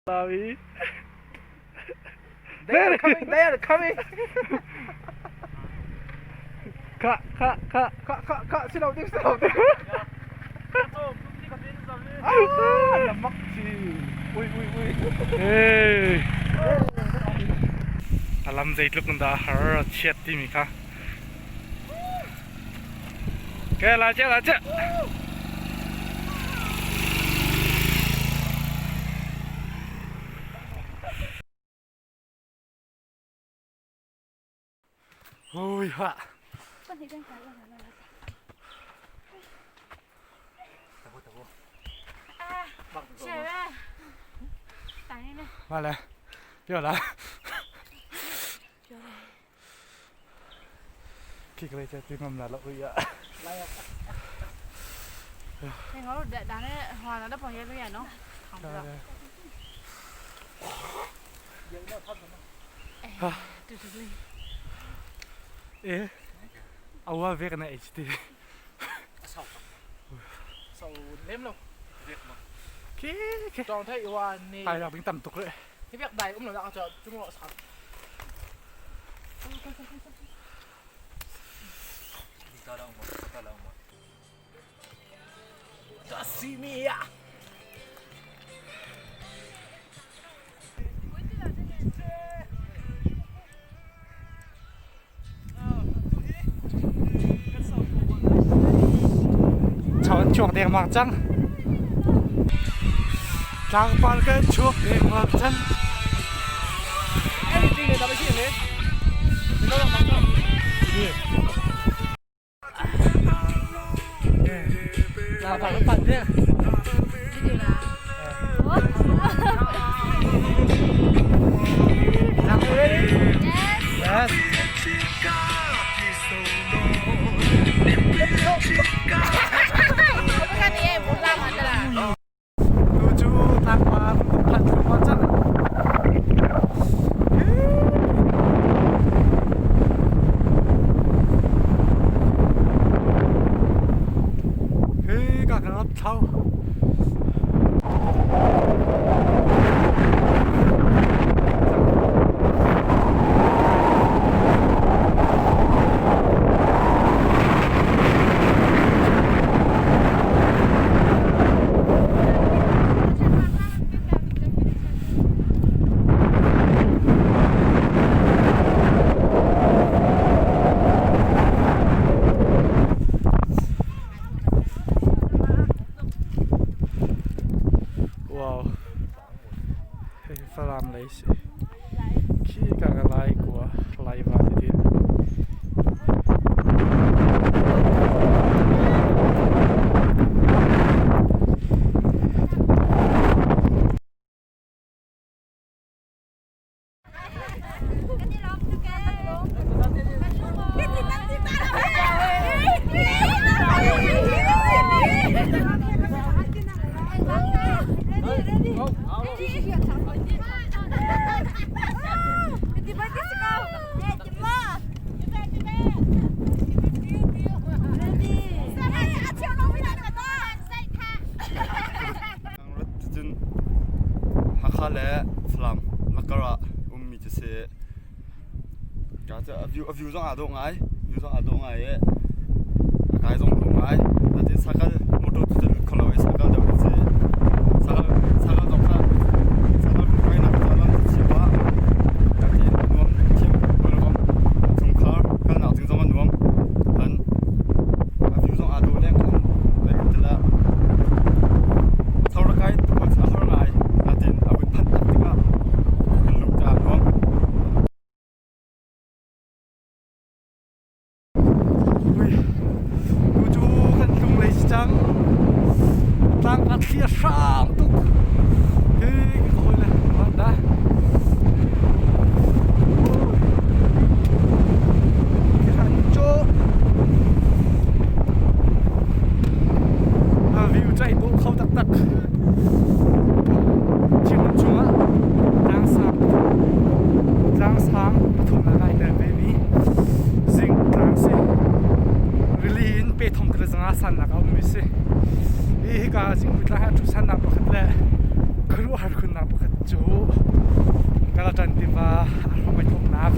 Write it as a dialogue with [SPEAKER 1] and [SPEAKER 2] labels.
[SPEAKER 1] Lawi.
[SPEAKER 2] They are coming, they are coming.
[SPEAKER 1] Kha kha kha.
[SPEAKER 2] Kha kha kha si lo ding si lo ding. Ah, lamak si. Ui ui ui.
[SPEAKER 1] Hey. A lam zeitluk in dah har a chiat timi kha. Ke la che la che. Ui ha. Mà lại, biểu lại. Khi cái này tìm ngầm là lộ ạ.
[SPEAKER 3] ငါတို့ဒါနဲ့ဟွာတော့ပုံရဲလို့ရနော်ထောင်တော့တူတူလေး
[SPEAKER 1] Ê, awa vek na HD.
[SPEAKER 2] Sau nếm luôn.
[SPEAKER 1] Khi khi.
[SPEAKER 2] Tròn thấy hoa nè.
[SPEAKER 1] Ai là bình tầm tục đấy.
[SPEAKER 2] Cái việc này cũng là cho chúng nó sẵn. Simi ya.
[SPEAKER 1] Chào anh chuộc đèn mạc trăng. Trang par cái chuộc đèn mạc trăng.
[SPEAKER 2] Anything that I see in
[SPEAKER 1] Là phải nó bật nhé. Are you ready? Yes. Tu cu tlangpar phan thluahmah cang. Hi ka kan rat thlau. Wow. Hei Falam lei si. Khi ka ka lai kua lai va ti din.
[SPEAKER 4] Rat cun Hakha le Falam lakar ah ummi cu si. Ka cu a view a view zong aa dawh ngai. View zong aa dawh ngai i a kai zong dawh ngai. Natin sakal motor cu lut kho lo i sakal deuh hi si. Sakal sakal zong kha sakal kainak ca lam cu chia pah. Natin nuam thiam hawikom chungkhar kalnak ding zong a nuam. Khan a view zong aa dawh leng khan lai kan ti lah. Chawrakai tupawl cu a har ngai. Natin a vun phanh tak tikah kan lung cu aa nuam.
[SPEAKER 1] Ui, tu cu kan tlung lei si cang. Tlang kan thli a hrang tuk. Hi ka hawi le dah. Cu a view cu ai dawh kho taktak. Thingkung cungah tlangsang tlangsang pathumnak ai tel vemi zing tlang si. Rili in pe thong khat le zanga sannak a ummi si. Hi hika zingpui tlang hi a ṭhu sannak pakhat le Khuaruahhar khunnak pakhat cu Kalatan tiva a hram ai thawknak.